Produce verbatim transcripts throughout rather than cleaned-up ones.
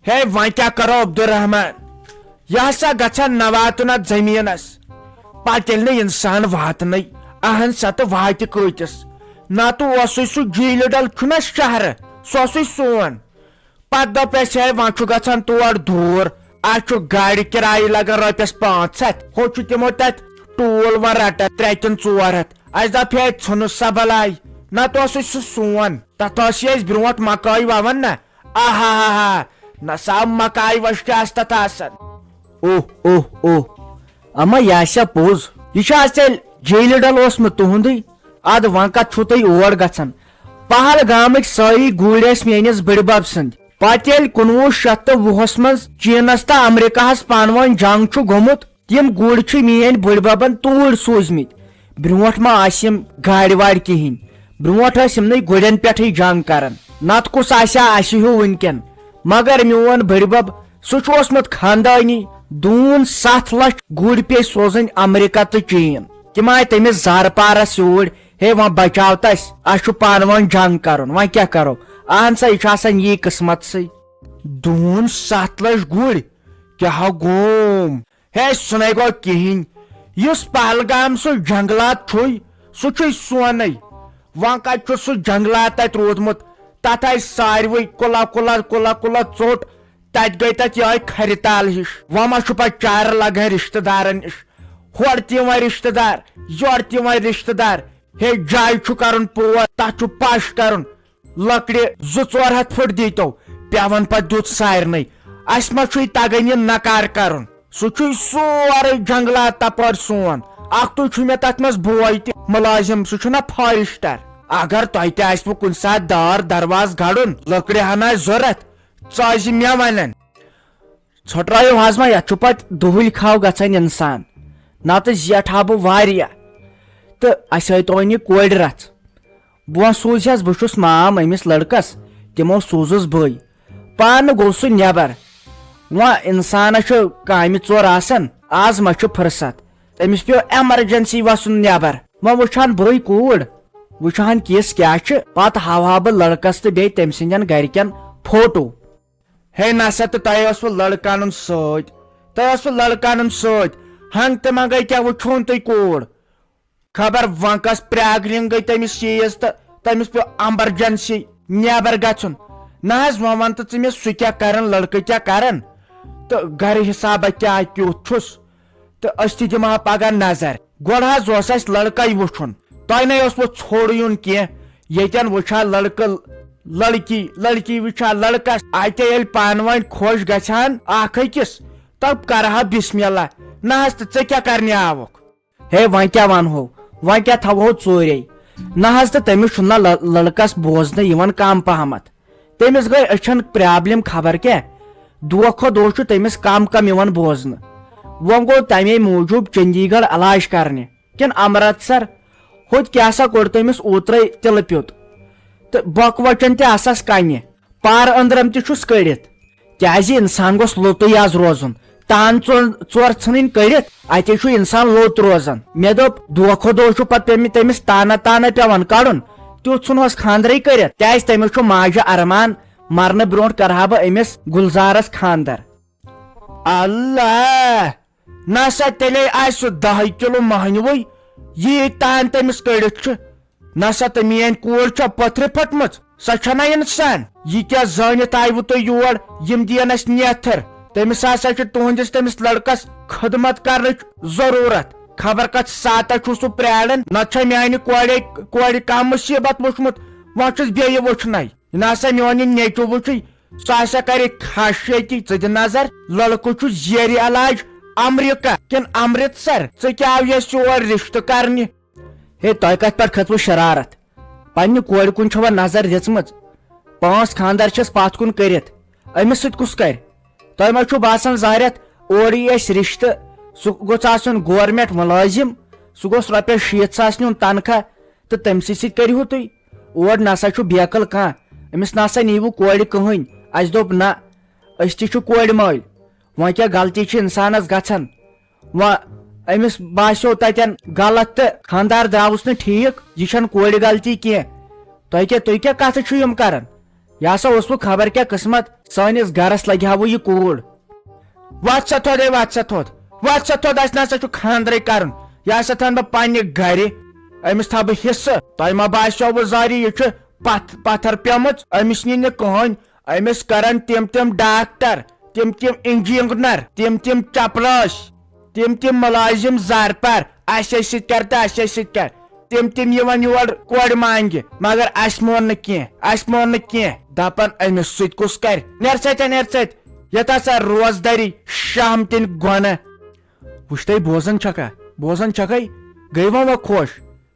ہے، وۄنۍ کیٛاہ کرو عبدالرحمان؟ یہِ ہسا گژھن نہ واتُن اتھ زٔمیٖنس۔ پتہٕ ییٚلہِ نہٕ انسان واتنٕے، اہن سا، تہٕ واتہِ کۭتِس؟ نتہٕ اوسُے سُہ جیٖلہِ ڈل چھُنہ شہرٕ، سُہ اوسُے سون۔ پتہٕ دوٚپ اسہِ، ہے، وۄنۍ چھُ گژھان تور دوٗر، اتھ چھُ گاڑِ کرایہِ لگان رۄپیس پانٛژھ ہتھ، ہُہ چھُ تِمو تتہِ ٹوٗل وۄنۍ رٹان ترٛےٚ کِنہٕ ژور ہتھ۔ اسہِ دوٚپ، ہے، ژھٕنُس سا بلاے، نتہٕ اوسُے سُہ سون، تتھ ٲسۍ أسۍ برونٛٹھ مکٲے ووان نہ۔ آہا، نہ سا مکاے وش کیٛاہ آسہِ تتھ آسان۔ اوہ، اوہ، اوہ۔ اما، یہِ آسیا پوٚز؟ یہِ چھا آز تیٚلہِ جیلہِ ڈل اوسمُت تُہُنٛدُے؟ ادٕ وۄنۍ کتھ چھُو تُہۍ اور گژھان؟ پہلگامٕکۍ سٲری گُرۍ ٲسۍ میٲنِس بٕڈِبب سٕنٛدۍ۔ پتہٕ ییٚلہِ کُنوُہ شیٚتھ تہٕ وُہس منٛز چینس تہٕ امریکہس پانہٕ ؤنۍ جنگ چھُ گوٚمُت، تِم گُرۍ چھِ میٲنۍ بٕڈببن توٗرۍ سوٗزمٕتۍ۔ برونٛٹھ ما آسہِ یِم گاڑِ واڑِ کِہینۍ۔ برونٛٹھ ٲسۍ یِمنٕے گُرٮ۪ن پٮ۪ٹھٕے جنگ کران۔ نتہٕ کُس آسہِ ہا اسہِ ہیوٗ وٕنکٮ۪ن؟ مگر میون بٕڈبب، سُہ چھُ اوسمُت خاندٲنی۔ دوٗن ستھ لچھ گُرۍ پیٚیہِ سوزٕنۍ امریکہ تہٕ چین۔ تِم آیہِ تٔمِس زارٕ پارس یوٗرۍ، ہے، وۄنۍ بچاو تہٕ اسہِ، اسہِ چھُ پانہٕ ؤنۍ جنگ کرُن، وۄنۍ کیٛاہ کرو؟ اہن سا، یہِ چھُ آسان یی قسمتسٕے۔ دوٗن ستھ لچھ گُرۍ؟ کیٛاہ گوم؟ ہے، سُہ نے گوٚو کِہینۍ۔ یُس پہلگام سُہ جنگلات چھُے، سُہ چھُے سونٕے۔ وۄنۍ کتہِ چھُ سُہ جنگلات تتہِ روٗدمُت؟ تتھ آیہِ ساروٕے کُلا کُلا کُلا کُلا ژوٚٹ۔ تتہِ گٔے تتہِ یِہوٚے کھرِ تال ہِش۔ وۄنۍ ما چھُ پتہٕ چارٕ لگان رشتہٕ دارن نِش؟ ہورٕ تہِ یِوان رشتہٕ دار، یورٕ تہِ یِوان رشتہٕ دار۔ ہے، جایہِ چھُ کرُن پوش، تتھ چھُ پش کرُن۔ لکڑِ زٕ ژور ہتھ فُٹ دیٖتو، پٮ۪وان پتہٕ دیُت سارنٕے۔ اسہِ ما چھُے تگان یہِ نکار کرُن؟ سُہ چھُے سورُے جنگلات تپٲرۍ سون۔ اکھتُے چھُ مےٚ تتھ منٛز بوے تہِ مُلٲزِم، سُہ چھُنہ فارسٹر۔ اگر تۄہہِ تہِ آسِوٕ کُنہِ ساتہٕ دار درواز گڑُن، لکڑِ ہن آسہِ ضروٗرت، ژٕ ٲسۍ زِ مےٚ ونان۔ ژھۄٹرٲیِو حظ وۄنۍ، یتھ چھُ پتہٕ دُہٕلۍ کھاو گژھان انسان، نتہٕ زیٹھ ہا بہٕ واریاہ۔ تہٕ اسہِ ہٲوتو وۄنۍ یہِ کورِ رژھ۔ بہٕ سوٗزہس، بہٕ چھُس مام أمِس لڑکس، تِمو سوٗزُس بٕے۔ پانہٕ گوٚو سُہ نٮ۪بر۔ وۄنۍ انسانس چھُ کامہِ ژور آسان، آز ما چھُ فرصت؟ تٔمِس پیوٚو ایمرجنسی وسُن نٮ۪بر۔ وۄنۍ وٕچھان بٕے کوٗر، وٕچھان کِس کیٛاہ چھِ، پتہٕ ہاوہا بہٕ لڑکس تہٕ بیٚیہِ تٔمۍ سٕنٛدٮ۪ن گرِکٮ۪ن فوٹو۔ ہے نسا، تہٕ تۄہہِ اوسوٕ لڑکہٕ انُن سۭتۍ، تۄہہِ اوسوٕ لڑکہٕ انُن سۭتۍ۔ ہنگ تہٕ منگے کیٛاہ وٕچھون تُہۍ کوٗر؟ خبر وۄنۍ کس پرٛاگرِنگ گٔے تٔمِس چیٖز تہٕ تٔمِس پیوٚو ایمرجنسی نٮ۪بر گژھُن۔ نہ حظ، وۄنۍ ون تہٕ ژٕ مےٚ، سُہ کیٛاہ کرن، لڑکہٕ کیٛاہ کرن؟ تہٕ گرِ حسابہ کیٛاہ کیُتھ چھُس؟ تہٕ أسۍ تہِ دِمہٕ ہا پگاہ نظر۔ گۄڈٕ حظ اوس اَسہِ لڑکے وٕچھُن، تۄہہِ نے اوسوٕ ژھوٚڑ یُن کینٛہہ۔ ییٚتٮ۪ن وٕچھ ہا لڑکہٕ لڑکی، لڑکی وٕچھ ہا لڑکس۔ اَتہِ ییٚلہِ پانہٕ ؤنۍ خۄش گژھِ ہن اکھ أکِس، تہٕ کرٕ ہا بسم اللہ۔ نہ حظ، تہٕ ژےٚ کیٛاہ کرنہِ آوُکھ؟ ہے، وۄنۍ کیٛاہ ونہو، وۄنۍ کیٛاہ تھاوہو ژوٗرے؟ نہ حظ، تہٕ تٔمِس چھُنہ لڑ-، لڑکس بوزنہٕ یِوان کم پہمتھ۔ تٔمِس گٔے أچھن پرابلم خبر کیٛاہ، دۄہ کھۄتہٕ دۄہ چھُ تٔمِس کم کم یِوان بوزنہٕ۔ وۄنۍ گوٚو تمے موٗجوٗب چندی گڑھ علاج کرنہِ کِنہٕ امرتسر۔ ہوٚتہِ کیٛاہ سا کوٚر تٔمِس اوترے تِلہٕ پیوٚت، تہٕ بۄکہٕ وچن تہِ آسس کنہِ، پار أنٛدرم تہِ چھُس کٔڑِتھ۔ کیٛازِ انسان گوٚژھ لوٚتُے آز روزُن، تان ژور، ژور ژھٕنٕنۍ کٔڑِتھ، اتے چھُ انسان لوٚت روزان۔ مےٚ دوٚپ، دۄہ کھۄتہٕ دۄہ چھُ پتہٕ تٔمۍ، تٔمِس تانہ تانہ پٮ۪وان کڑُن، تیُتھ ژھُنہوس خاندرٕے کٔرِتھ، کیٛازِ تٔمِس چھُ ماجہِ ارمان، مرنہٕ برونٛٹھ کرہا بہٕ أمِس گُلزارس خاندر۔ اللہ! نسا تیٚلے آسہِ سُہ دَہے کِلوٗ مۄہنِوٕے، ییٖتۍ تان تٔمِس کٔڑِتھ چھُ۔ نسا تہٕ میٲنۍ کوٗر چھےٚ پٔتھرِ پھٔٹمٕژ، سۄ چھےٚ نہ انسان۔ یہِ کیٛاہ زٲنِتھ آیوٕ تُہۍ یور؟ یِم دِین اَسہِ نیتھٕر۔ تٔمِس ہسا چھِ تُہنٛدِس تٔمِس لڑکس خدمت کرنٕچ ضروٗرت۔ خبر کتھ ساعتہ چھُ سُہ پرٛاران، نتہٕ چھےٚ میانہِ کورے، کورِ کانٛہہ مُصیبت وُچھمُت، وۄنۍ چھُس بیٚیہِ وُچھنَے۔ نہ سا میون یہِ نیٚچو وٕچھُے، سُہ ہسا کرِ کھش ییٚتی۔ ژٕ دِ نظر، لڑکہٕ چھُ زیرِ علاج امریکہ کِنہٕ امرتسر؟ ژٕ کیٛاہ آو یس یور رشتہٕ کرنہِ؟ ہے، تۄہہِ کتھ پٮ۪ٹھ کھٔژوٕ شرارت؟ پننہِ کورِ کُن چھوا نظر دِژمٕژ؟ پانٛژھ خاندر چھِس پتھ کُن کٔرِتھ، أمِس سۭتۍ کُس کرِ؟ تۄہہِ ما چھُو باسان زانٛہہ رٮ۪تھ اورٕ یی اَسہِ رشتہٕ، سُہ گوٚژھ آسُن گورمنٹ مُلٲزِم، سُہ گوٚژھ رۄپیس شیٖتھ ساس نیُن تنخواہ، تہٕ تٔمۍ سٕے سۭتۍ کٔرِہو تُہۍ؟ اور نسا چھُ بیکل کانٛہہ، أمِس نسا نیٖوٕ کورِ کٕہٕنۍ۔ اَسہِ دوٚپ، نہ، أسۍ تہِ چھِ کورِ مٲلۍ، وۄنۍ کیٛاہ غلطی چھِ اِنسانس گژھان؟ وۄنۍ أمِس باسیو تتٮ۪ن غلط تہٕ خانٛدار درٛاوُس نہٕ ٹھیٖک، یہِ چھَنہٕ کورِ غلطی کینٛہہ۔ تۄہہِ کیٛاہ، تُہۍ کیٛاہ کتھٕ چھِو یِم کران؟ یہِ ہسا اوس وۄنۍ خبر کیٛاہ قٕسمت، سٲنِس گرس لگہِ ہا وۄنۍ یہِ کوٗر۔ وۄتھ سا تھوٚد، ہے، وۄتھ سا تھوٚد، وۄتھ سا تھوٚد، اسہِ نسا چھُ خانٛدرٕے کرُن، یہِ ہسا تھاوَن بہٕ پننہِ گرِ، أمِس تھاوٕ بہٕ حصہٕ۔ تۄہہِ ما باسیو وۄنۍ زارِ یہِ چھُ پتھ-، پتھر پیمٕژ، أمِس نِیہِ نہٕ کٕہٕنۍ، أمِس کرن تِم تِم ڈاکٹر، تِم تِم انجینئر، تِم تِم چپراش، تِم تِم مُلٲزِم زرپر، اسہِ سۭتۍ کر تہٕ اسہِ سۭتۍ کر۔ تِم تِم یِوان یور کورِ مانگہِ، مگر اسہِ مون نہٕ کینٛہہ، اسہِ مون نہٕ کینٛہہ۔ دپان أمِس سۭتۍ کُس کرِ؟ نیر ژٕ اتہِ، نیر ژٕ اتہِ۔ یتھ ہسا روزداری شہمتٕنۍ گۄنہ۔ وٕچھ تہٕ بوزان چھکھا، بوزان چھکھے، گٔے وۄنۍ وۄنۍ خۄش؟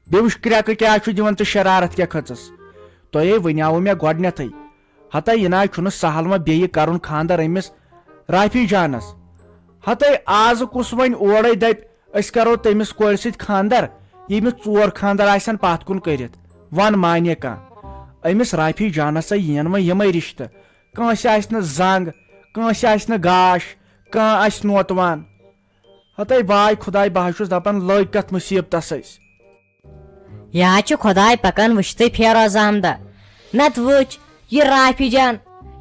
بیٚیہِ وٕچھ کرٛٮ۪کہٕ کیٛاہ چھُ دِوان تہٕ شرارت کیٛاہ کھٔژٕس۔ تۄہے ؤنیاوٕ مےٚ گۄڈٕنٮ۪تھٕے، ہتا یہِ نہ چھُنہٕ سہل وۄنۍ بیٚیہِ کرُن خانٛدر أمِس رافی جانس۔ ہتے آز کُس وۄنۍ اورے دپہِ أسۍ کرو تٔمِس کورِ سۭتۍ خانٛدر، ییٚمِس ژور خانٛدر آسن پتھ کُن کٔرِتھ؟ ون مانے کانٛہہ۔ أمِس رافی جانس یِین وۄنۍ یِمے رشتہٕ، کٲنٛسہِ آسہِ نہٕ زنگ، کٲنٛسہِ آسہِ نہٕ گاش، کانٛہہ آسہِ نوتوان۔ ہتے واے خداے، بہٕ حظ چھُس دپان لٔگۍ کتھ مُصیبتس أسۍ۔ یہِ حظ چھُ خۄداے پکان وٕچھتٕے فیروز احمدہ۔ نتہٕ وٕچھ یہِ رافی جان،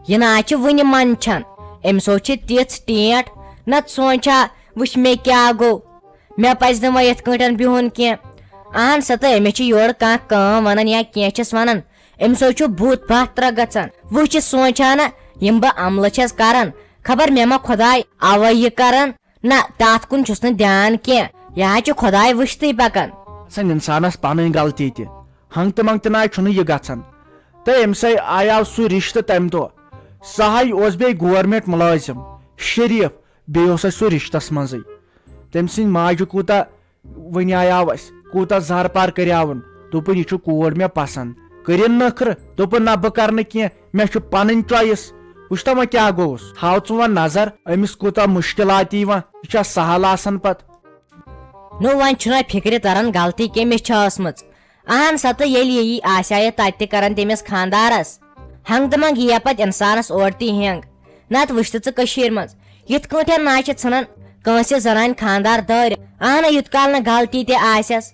یہِ نہ حظ چھِ وٕنہِ منٛدچھان۔ أمِس حظ چھِ تِژھ ٹینٛٹ، نتہٕ سونٛچہِ ہا، وٕچھ مےٚ کیٛاہ گوٚو، مےٚ پزِ نہٕ وۄنۍ یِتھ کٲٹھۍ بِہُن کینٛہہ۔ اہن سا تہٕ أمِس چھِ یورٕ کانٛہہ کٲم ونان یا کینٛہہ چھِس ونان، أمِس حظ چھُ بُتھ بتھ ترٛکھ گژھان۔ وٕچھ یہِ سونٛچہِ ہا نہ، یِم بہٕ عملہٕ چھَس کران، خبر مےٚ ما خۄداے اوے یہِ کران۔ نہ، تتھ کُن چھُس نہٕ دیان کینٛہہ، یہِ حظ چھُ خۄداے وٕچھتٕے پکان۔ سن انسانس پنٕنۍ غلطی تہِ، ہنگ تہٕ منگ تہِ نہ حظ چھُنہٕ یہِ گژھان۔ تہٕ أمۍ سٕے آیاو سُہ رشتہٕ تمہِ دۄہ، سُہ حظ اوس بیٚیہِ گورنمنٹ مُلٲزِم، شریف، بیٚیہِ اوس اسہِ سُہ رشتس منٛزٕے۔ تٔمۍ سٕنٛدِ ماجہِ کوٗتاہ ونیاو اسہِ، کوٗتاہ زارٕ پار کریاوُن، دوٚپُن، "یہِ چھُ کوٗر مےٚ پسنٛد۔" کٔرِن نٔکھرٕ، دوٚپُن، "نہ، بہٕ کرٕ نہٕ کینٛہہ، مےٚ چھُ پنٕنۍ choice۔" وٕچھ تہ وۄنۍ کیٛاہ گوٚوُس، تھاو ژٕ وۄنۍ نظر، أمِس کوٗتاہ مُشکلات یی وۄنۍ، یہِ چھا سہل آسان پتہٕ؟ نو، وۄنۍ چھُنہ فکرِ تران غلطی کٔمِس چھِ ٲسمٕژ۔ اہن سا، تہٕ ییٚلہِ یی آسہِ ہا یہِ تتہِ تہِ کران تٔمِس خانٛدارس۔ ہنگ تہٕ منگ یِیہِ پتہٕ انسانس اورٕ تہِ ہینگ۔ نتہٕ وٕچھ تہٕ ژٕ کٔشیٖرِ منٛز، یِتھ کٲٹھۍ نہ چھِ ژھٕنان کٲنٛسہِ زنانہِ خانٛدار دٲرِتھ۔ اہنہ، یُت کال نہٕ غلطی تہِ آسٮ۪س۔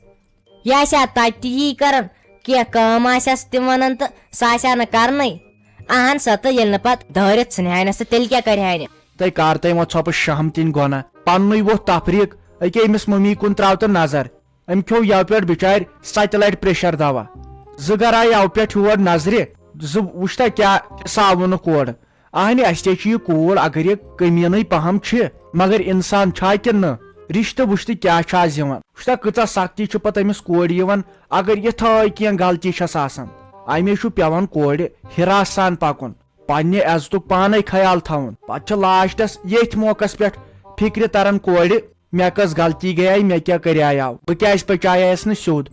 یہِ آسہِ ہا تتہِ تہِ یی کران، کینٛہہ کٲم آسٮ۪س تِم ونان تہٕ سۄ آسہِ ہا نہٕ کرنٕے۔ اہن سا، تہٕ ییٚلہِ نہٕ پتہٕ دٲرِتھ ژھٕنہِ ہانس تہٕ تیٚلہِ کیٛاہ کرِ ہانہِ؟ تۄہہِ کر تام وۄنۍ ژھۄپہٕ شہمتٕنۍ گۄناہ؟ پننُے ووٚتھ تفریٖق، أکے أمِس مٔمی کُن تراو تہٕ نظر۔ أمۍ کھیوٚو یَوٕ پٮ۪ٹھ بِچارِ ستہِ لٹہِ pressure دوا۔ زٕ گرٕ آیہِ یَوٕ پٮ۪ٹھ یور نظرِ، زٕ وٕچھتہ کیٛاہ حساب ووٚنُکھ اورٕ۔ اہنہِ، اَسہِ تہِ چھِ یہِ کوٗر، اگر یہِ کٔمیٖنٕے پہم چھِ، مگر انسان چھا کِنہٕ نہٕ؟ رِشتہٕ وٕچھتہٕ کیٛاہ چھُ آز یِوان؟ وٕچھتہ کۭژاہ سختی چھِ پتہٕ أمِس کورِ یِوان، اگر یِتھٲے کینٛہہ غلطی چھَس آسان۔ اَمے چھُ پٮ۪وان کورِ ہِراس سان پکُن، پننہِ عزتُک پانے خیال تھاوُن۔ پتہٕ چھِ لاسٹس ییٚتھۍ موقعس پٮ۪ٹھ فِکرِ تران کورِ، مےٚ کۄس غلطی گٔیے، مےٚ کیٛاہ کریایاو، بہٕ کیٛازِ پچایس نہٕ سیوٚد؟